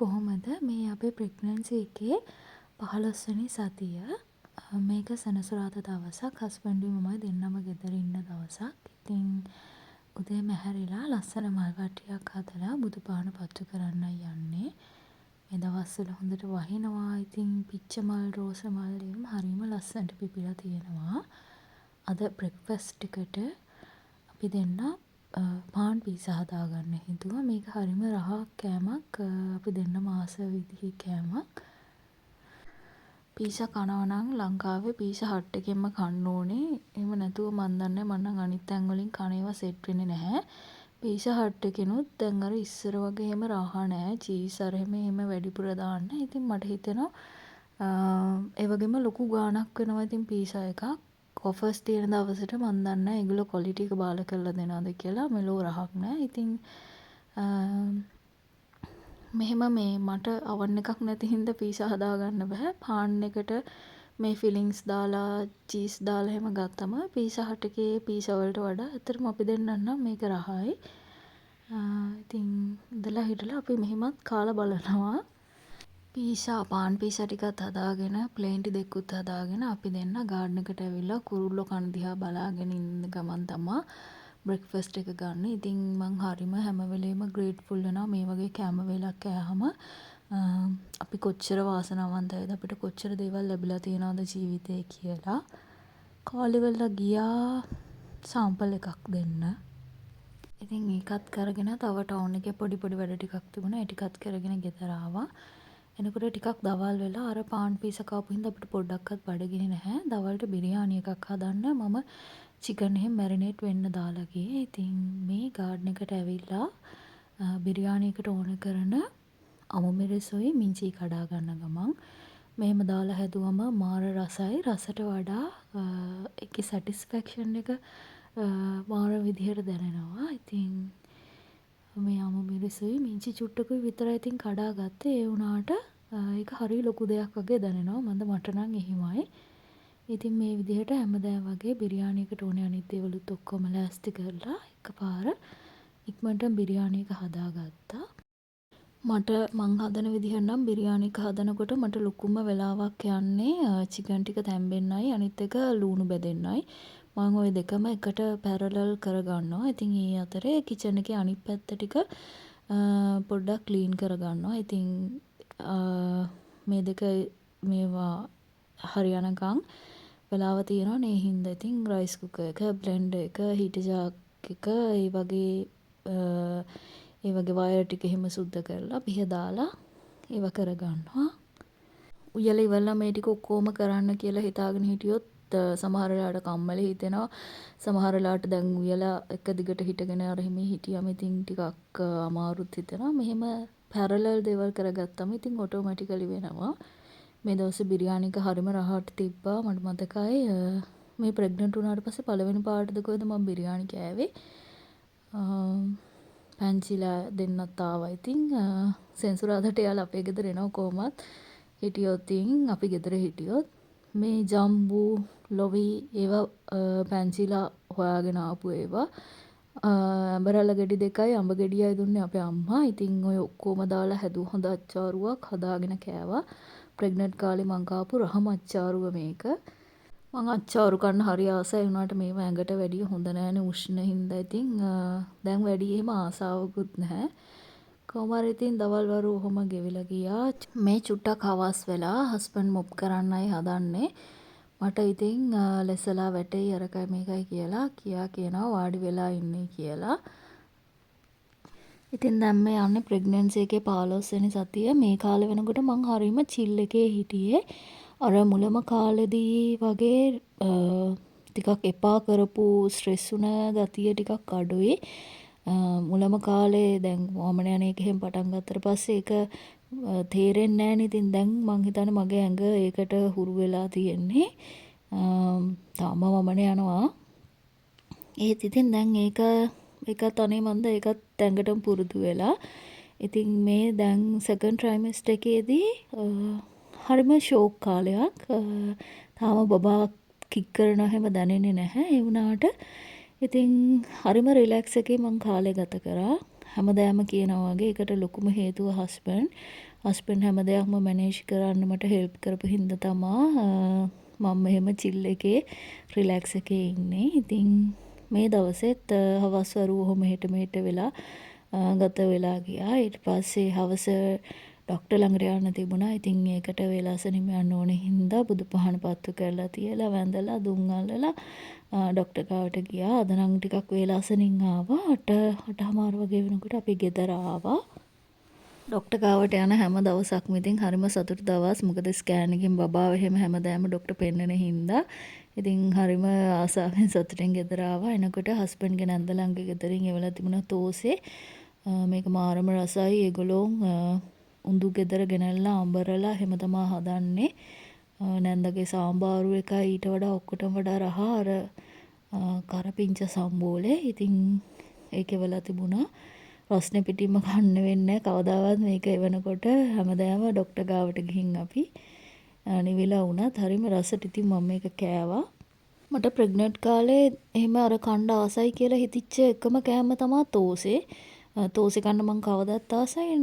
කොහොමද? මේ අපේ ප්‍රෙග්නන්සි එකේ 15 වෙනි සතිය. මේක සෙනසුරාදා දවසක්. හස්බන්ඩුයි මමයි දෙන්නම ගෙදර ඉන්න දවසක්. ඉතින් උදේම ඇහැරිලා ලස්සන මල් වට්ටියක් හදලා බුදු පහන පත්තු කරන්නයි යන්නේ. මේ දවස්වල හොඳට වහිනවා. ඉතින් පිච්ච මල්, රෝස මල් එහෙම හරිම ලස්සනට පිපිලා තියෙනවා. අද බ්‍රෙක්ෆාස්ට් එකට අපි දෙන්නා පාන් පීසා හදාගන්න හිතුවා. මේක හරිම රහ කෑමක්. අපි දෙන්නම ආස විදිහේ කෑමක්. පීසා කනවා නම් ලංකාවේ පීසා හට් එකෙන්ම කන්න ඕනේ. එහෙම නැතුව මං දන්නේ නෑ, මං නම් අනිත් තැන් වලින් කන ඒවා සෙට් වෙන්නේ නැහැ. පීසා හට් එකෙනුත් දැන් අර ඉස්සර වගේ එහෙම රහ නෑ. චීස් අර එහෙම එහෙම වැඩිපුර දාන්නේ. ඉතින් මට හිතෙනවා ඒ වගේම ලොකු ගාණක් වෙනවා ඉතින් පීසා එකක්. ඔෆර්ස් තියෙන දවසට මං දන්නේ නෑ ඒගොල්ලෝ ක්වොලිටි එක බාල කරලා දෙනවද කියලා. මෙලෝ රහක් නෑ. ඉතින් මෙහෙම මේ මට අවන් එකක් නැති හින්දා පීසා හදාගන්න බැහැ. පාන් එකට මේ ෆිලිංස් දාලා, චීස් දාලා එහෙම ගත්තම පීසා හට් එකේ පීසා වලට වඩා ඇත්තටම අපි දෙන්නට නම් මේක රහයි. ඉතින් ඉඳලා හිටලා අපි මෙහෙමත් කාලා බලනවා. පීසා, පාන් පීසා ටිකත් හදාගෙන, ප්ලේන්ටි දෙකකුත් හදාගෙන අපි දෙන්න ගාඩන් එකට ඇවිල්ලා කුරුල්ලෝ කන දිහා බලාගෙන ඉන්න ගමන් තමා බ්‍රෙක්ෆාස්ට් එක ගන්නෙ. ඉතින් මං හරිම හැම වෙලේම ග්‍රේට්ෆුල් වෙනවා මේ වගේ කෑම වේලක් කෑහම. අපි කොච්චර වාසනාවන්තයිද, අපිට කොච්චර දේවල් ලැබිලා තියෙනවද ජීවිතේ කියලා. කාලේ වෙලා ගියා සාම්පල් එකක් දෙන්න. ඉතින් ඒකත් කරගෙන තව ටවුන් එකේ පොඩි පොඩි වැඩ ටිකක් තිබුණා. ඒ ටිකත් කරගෙන ගෙදර ආවා. එනකොට ටිකක් දවල් වෙලා. අර පාන් පීසා කාපු හින්දා අපිට පොඩ්ඩක්වත් බඩගිනි නැහැ. දවල්ට බිරියානි එකක් හදන්න මම චිකන් එහෙම මැරිනේට් වෙන්න දාලා ගියේ. ඉතින් මේ ගාඩන් එකට ඇවිල්ලා බිරියානි එකට ඕන කරන අමු මිරිසුයි මිංචියි කඩා ගන්න ගමන් මෙහෙම දාලා හැදුවම මාර රසයි. රසට වඩා ඒකේ සැටිස්ෆැක්ෂන් එක මාර විදිහට දැනෙනවා. ඉතින් මේ අමු මිරිසුයි මිංචි චුට්ටකුයි විතරයි ඉතින් කඩා ගත්තේ. ඒ වුණාට ඒක හරි ලොකු දෙයක් වගේ දැනෙනවා. මන්ද මට නම් එහෙමයි. ඉතින් මේ විදිහට හැමදාම වගේ බිරියානි එකට ඕනේ අනිත් දේවලුත් ඔක්කොම ලෑස්ති කරලා එකපාර ඉක්මනටම බිරියානි එක හදාගත්තා. මට මං හදන විදිහට නම් බිරියානි එක හදනකොට මට ලොකුම වෙලාවක් යන්නේ චිකන් ටික තැම්බෙන්නයි, අනිත් එක ලූණු බෙදෙන්නයි. මං ඔය දෙකම එකට පැරලල් කරගන්නවා. ඉතින් ඒ අතරේ කිචන් එකේ අනිත් පැත්ත ටික පොඩ්ඩක් ක්ලීන් කරගන්නවා. ඉතින් මේ දෙක මේවා හරියනකන් වෙලාව තියෙනවනේ. ඒ හින්දා ඉතින් රයිස් කුකර් එක, බ්ලෙන්ඩර් එක, හීටර් ජාග් එක, ඒ වගේ වයර් ටික එහෙම සුද්ද කරලා, පිහ දාලා ඒවා කරගන්නවා. උයලා ඉවරලා මේ ටික ඔක්කොම කරන්න කියලා හිතාගෙන හිටියොත් සමහර වෙලාවට කම්මැලි හිතෙනවා. සමහර වෙලාවට දැන් උයලා එක දිගට හිටගෙන අර එහෙම හිටියම ඉතින් ටිකක් අමාරුත් හිතෙනවා. මෙහෙම පැරලල් දේවල් කරගත්තම ඉතින් ඔටෝමැටිකලි වෙනවා. මේ දවස්වල බිරියානි එක හරිම රහට තිබ්බා. මට මතකයි මේ ප්‍රෙග්නන්ට් වුණාට පස්සේ පළවෙනි පාරටද කොහෙද මං බිරියානි කෑවේ. පැංචිලා දෙන්නත් ආවා ඉතින්. සෙනසුරාදාට එයාලා අපේ ගෙදර එනවා කොහොමත්. හිටියොත් ඉතින් අපි ගෙදර හිටියොත්. මේ ජම්බු, ලොවි ඒවා පැංචිලා හොයාගෙන ආපු ඒවා. ඇඹරැල්ල ගෙඩි දෙකයි අඹ ගෙඩියයි දුන්නේ අපේ අම්මා. ඉතින් ඔය ඔක්කොම දාලා හැදුව හොඳ අච්චාරුවක් හදාගෙන කෑවා. ප්‍රෙග්නන්ට් කාලේ මං කාපු රහම අච්චාරුව මේක. මං අච්චාරු කන්න හරි ආසයි. ඒ වුණාට මේවා ඇඟට වැඩිය හොඳ නෑනේ උෂ්ණ හින්දා. ඉතින් දැන් වැඩි එහෙම ආසාවකුත් නැහැ. කොහොම හරි ඉතින් දවල් වරුව ඔහොම ගෙවිලා ගියා. මේ චුට්ටක් හවස් වෙලා හස්බන්ඩ් මොප් කරන්නයි හදන්නේ. මට ඉතින් ලෙසලා වැටෙයි, අරකයි මේකයි කියලා කියා කියනවා වාඩි වෙලා ඉන්නේ කියලා. ඉතින් දැන් මේ යන්නේ ප්‍රෙග්නන්සි එකේ 15 වෙනි සතිය. මේ කාලේ වෙනකොට මං හරිම චිල් එකේ හිටියේ. අර මුලම කාලෙදී වගේ ටිකක් එපා කරපු, ස්ට්‍රෙස් වුණ ගතිය ටිකක් අඩුයි. මුලම කාලේ දැන් වමන යන එක එහෙම පටන් ගත්තට පස්සේ ඒක තේරෙන්නේ නෑනේ. ඉතින් දැන් මං හිතන්නේ මගේ ඇඟ ඒකට හුරු වෙලා තියෙන්නේ. තාම වමන යනවා. ඒත් ඉතින් දැන් ඒක ඒකත් අනේ මන්ද ඒකත් ඇඟටම පුරුදු වෙලා. ඉතින් මේ දැන් සෙකන්ඩ් ට්‍රයිමෙස්ටර් එකේදී හරිම ෂෝක් කාලයක්. තාම බබා කික් කරනවා එහෙම දැනෙන්නේ නැහැ. ඒ වුණාට ඉතින් හරිම රිලැක්ස් එකේ මං කාලය ගත කරා. හැමදාම කියනවා වගේ ඒකට ලොකුම හේතුව හස්බන්ඩ්. හස්බන්ඩ් හැම දෙයක්ම මැනේජ් කරන්න මට හෙල්ප් කරපු හින්දා තමා මම මෙහෙම චිල් එකේ රිලැක්ස් එකේ ඉන්නේ. ඉතින් මේ දවසෙත් හවස් වරුව ඔහොම එහෙට මෙහෙට වෙලා ගත වෙලා ගියා. ඊට පස්සේ හවස ඩොක්ටර් ළඟට යන්න තිබුණා. ඉතින් ඒකට වේලාසනින්ම යන්න ඕන හින්දා බුදු පහන පත්තු කරලා තියලා, වැඳලා, දුම් අල්ලලා ඩොක්ටර් ගාවට ගියා. අද නම් ටිකක් වේලාසනින් ආවා. 8 8:30 වගේ වෙනකොට අපි ගෙදර ආවා. ඩොක්ටර් ගාවට යන හැම දවසක්ම ඉතින් හරිම සතුටු දවස්. මොකද ස්කෑන් එකෙන් බබාව එහෙම හැමදාම ඩොක්ටර් පෙන්නන හින්දා. ඉතින් හරිම ආසාවෙන් සතුටින් ගෙදර ආවා. එනකොට හස්බන්ඩ්ගේ නැන්දලන්ගේ ගෙදරින් එවලා තිබුණා තෝසේ. මේක මාරම රසයි. ඒගොල්ලෝ උඳු ගෙදර ගෙනල්ලා අඹරලා එහෙම තමා හදන්නේ. නැන්දගේ සාම්බාරු එකයි ඊට වඩා ඔක්කොටම වඩා රහ අර කරපිංච සම්බෝලේ. ඉතින් ඒක එවලා තිබුණා. රස්නේ පිටින්ම කන්න වෙන්නේ නැහැ කවදාවත් මේක එවනකොට. හැමදාම ඩොක්ටර් ගාවට ගිහින් අපි නිවිලා වුණත් හරිම රසට ඉතින් මම මේක කෑවා. මට ප්‍රෙග්නන්ට් කාලේ එහෙම අර කන්න ආසයි කියලා හිතිච්ච එකම කෑම තමා තෝසේ. තෝසේ කන්න මං කවදත් ආසයි.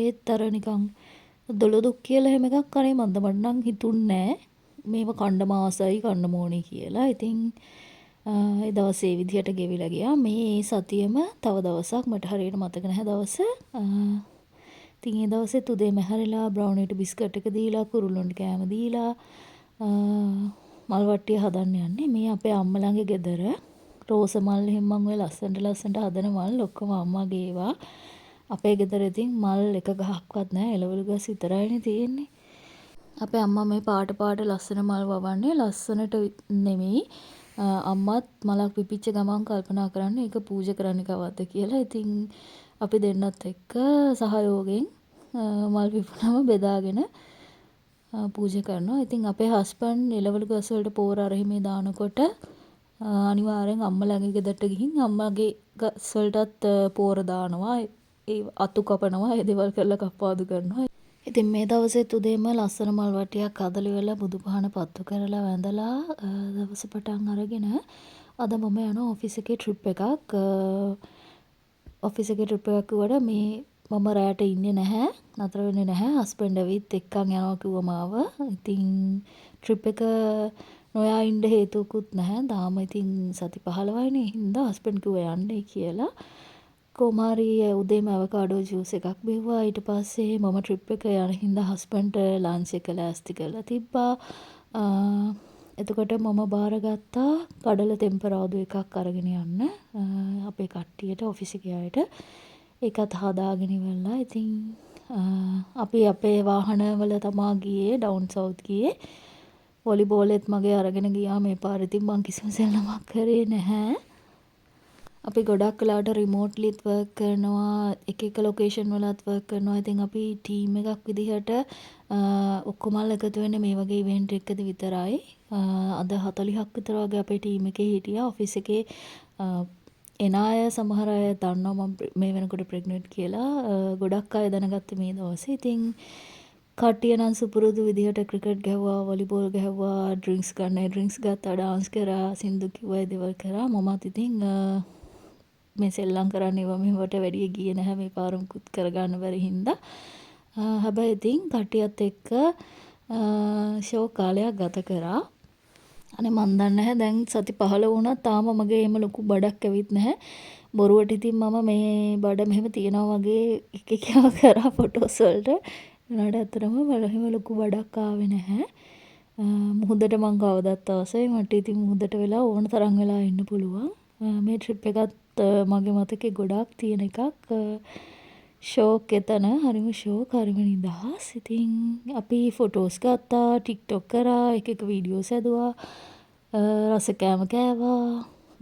ඒත් අර නිකන් දොළොදුක් කියලා එහෙම එකක් අනේ මන්ද මට නම් හිතුන්නේ නෑ. මේව කන්නම ආසයි, කන්නම ඕනේ කියලා. ඉතින් ඒ දවස් ඒ විදිහට ගෙවිලා ගියා. මේ සතියෙම තව දවසක්, මට හරියට මතක නැහැ දවස. ඉතින් ඒ දවසෙත් උදේම ඇහැරිලා බ්‍රවුනීට බිස්කට් එක දීලා, කුරුල්ලොන්ට කෑම දීලා, මල් වට්ටිය හදන්න යන්නේ. මේ අපේ අම්මලාගේ ගෙදර රෝස මල් එහෙම මං ඔය ලස්සනට ලස්සනට හදන මල් ඔක්කොම අම්මගේ ඒවා. අපේ ගෙදර ඉතින් මල් එක ගහක්වත් නැහැ. එළවලු ගස් විතරයිනේ තියෙන්නේ. අපේ අම්මා මේ පාට පාට ලස්සන මල් වවන්නේ ලස්සනට නෙමෙයි. අම්මත් මලක් පිපිච්ච ගමන් කල්පනා කරන්නේ ඒක පූජා කරන්නේ කවද්ද කියලා. ඉතින් අපි දෙන්නත් එක්ක සහයෝගයෙන් මල් පිපුණම බෙදාගෙන පූජා කරනවා. ඉතින් අපේ හස්බන්ඩ් එළවලු ගස් වලට පෝර අර එහෙම දානකොට අනිවාර්යෙන් අම්මලාගේ ගෙදරට ගිහින් අම්මගේ ගස් වලටත් පෝර දානවා. ඒ අතු කපනවා. ඒ දේවල් කරලා කප්පාදු කරනවා. ඉතින් මේ දවසෙත් උදේම ලස්සන මල් වට්ටියක් හදලා ඉවරලා, බුදු පහන පත්තු කරලා, වැඳලා දවස පටන් අරගෙන අද මම යනවා ඔෆිස් එකේ ට්‍රිප් එකක්. ඔෆිස් එකේ ට්‍රිප් එකක් කිව්වට මේ මම රෑට ඉන්නේ නැහැ. නතර වෙන්නේ නැහැ. හස්බන්ඩ් ඇවිත් එක්කන් යනවා කිව්වා මාව. ඉතින් ට්‍රිප් එක නොයා ඉන්න හේතුවකුත් නැහැ. තාම ඉතින් සති 15යිනේ. ඒ හින්දා හස්බන්ඩ් කිව්වා යන්නයි කියලා. කොහොම හරි උදේම ඇවකාඩෝ ජූස් එකක් බිව්වා. ඊට පස්සේ මම ට්‍රිප් එක යන හින්දා හස්බන්ඩ්ට ලන්ච් එක ලෑස්ති කරලා තිබ්බා. එතකොට මම බාරගත්තා කඩල තෙම්පරාදු එකක් අරගෙන යන්න අපේ කට්ටියට, ඔෆිස් එකේ අයට. ඒකත් හදාගෙන ඉවරලා ඉතින් අපි අපේ වාහනවල තමා ගියේ, ඩවුන් සවුත් ගියේ. වොලිබෝලෙත් මගේ අරගෙන ගියා මේ පාර. ඉතින් මං කිසිම සෙල්ලමක් කරේ නැහැ. අපි ගොඩක් වෙලාවට රිමෝට්ලිත් වර්ක් කරනවා, එක එක ලොකේෂන් වලත් වර්ක් කරනවා. ඉතින් අපි ටීම් එකක් විදිහට ඔක්කොමලා එකතු වෙන්නේ මේ වගේ ඉවෙන්ට් එකකදී විතරයි. අද 40ක් විතර වගේ අපේ ටීම් එකේ හිටියා. ඔෆිස් එකේ එන අය සමහර අය දන්නවා මම මේ වෙනකොට ප්‍රෙග්නන්ට් කියලා. ගොඩක් අය දැනගත්තේ මේ දවසේ. ඉතින් කට්ටිය නම් සුපුරුදු විදිහට ක්‍රිකට් ගැහුවා, වොලිබෝල් ගැහුවා, ඩ්‍රින්ක්ස් ගන්න අය ඩ්‍රින්ක්ස් ගත්තා, ඩාන්ස් කරා, සින්දු කිව්වා, ඒ දේවල් කරා. මමත් ඉතින් මේ සෙල්ලම් කරන්න ඒවා මෙහෙවට වැඩිය ගියේ නැහැ මේ පාර මුකුත් කරගන්න බැරි හින්දා. හැබැයි ඉතින් කට්ටියත් එක්ක ෂෝක් කාලයක් ගත කරා. අනේ මං දන්නේ නැහැ, දැන් සති 15 වුණත් තාම මගේ එහෙම ලොකු බඩක් ඇවිත් නැහැ. බොරුවට ඉතින් මම මේ බඩ මෙහෙම තියෙනවා වගේ එක එක ඒවා කරා ෆොටෝස් වලට. ඒ වුණාට ඇත්තටම එහෙම ලොකු බඩක් ආවේ නැහැ. මුහුදට මං කවදත් ආසයි. මට ඉතින් මුහුදට වෙලා ඕන තරම් වෙලා ඉන්න පුළුවන්. මේ ට්‍රිප් එකත් මගේ මතකේ ගොඩාක් තියෙන එකක්. ෂෝක් එතන හරිම ෂෝක්, හරිම නිදහස්. ඉතින් අපි ෆොටෝස් ගත්තා, ටික්ටොක් කරා, එක එක වීඩියෝස් හැදුවා, රස කෑම කෑවා,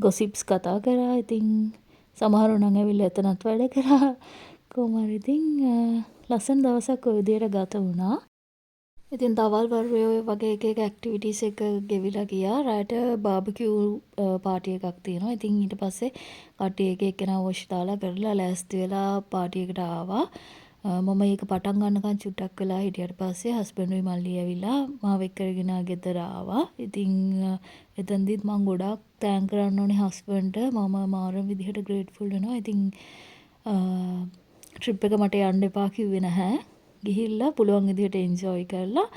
ගොසිප්ස් කතා කරා. ඉතින් සමහරව නම් ඇවිල්ලා එතනත් වැඩ කරා. කොහොම හරි ඉතින් ලස්සන දවසක් ඔය විදියට ගත වුණා. ඉතින් දවල් වරුවේ ඔය වගේ එක එක ඇක්ටිවිටීස් එක ගෙවිලා ගියා. රෑට බාබකියු පාටි එකක් තියෙනවා. ඉතින් ඊට පස්සේ කට්ටිය එක එක්කෙනා වොෂ් දාලා කරලා ලෑස්ති වෙලා පාටි එකට ආවා. මම ඒක පටන් ගන්නකන් චුට්ටක් වෙලා හිටියට පස්සේ හස්බන්ඩුයි මල්ලියි ඇවිල්ලා මාව එක්කරගෙන ගෙදර ආවා. ඉතින් එතනදිත් මං ගොඩාක් thank කරන්න ඕනේ හස්බන්ඩ්ට. මම මාරම විදිහට ග්‍රේට්ෆුල් වෙනවා. ඉතින් ට්‍රිප් එක මට යන්න එපා කිව්වේ නැහැ. ගිහිල්ලා පුළුවන් විදිහට එන්ජොයි කරලා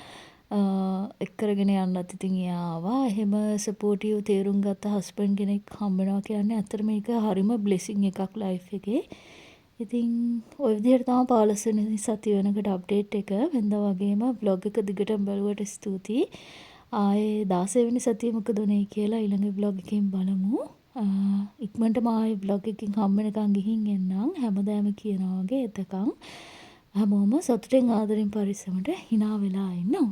එක් කරගෙන යන්නත් ඉතින් එයා ආවා. එහෙම සපෝටිව්, තේරුම් ගත්ත හස්බන්ඩ් කෙනෙක් හම්බ වෙනවා කියන්නේ ඇත්තටම ඒක හරිම බ්ලෙසිං එකක් ලයිෆ් එකේ. ඉතින් ඔය විදිහට තමයි 15 වෙනි සතිය වෙනකොට අප්ඩේට් එක. වෙනදා වගේම ව්ලොග් එක දිගටම බැලුවට ස්තුතියි. ආයේ 16 වෙනි සතියේ මොකද වුනේ කියලා ඊළඟ ව්ලොග් එකෙන් බලමු. ඉක්මනටම ආයේ ව්ලොග් එකකින් හම්බ වෙනකන් ගිහින් එන්නම්. හැමදාම කියනවා වගේ එතකන් හැමෝම සතුටෙන්, ආදරෙන්, පරිස්සමට හිනා වෙලා ඉන්න.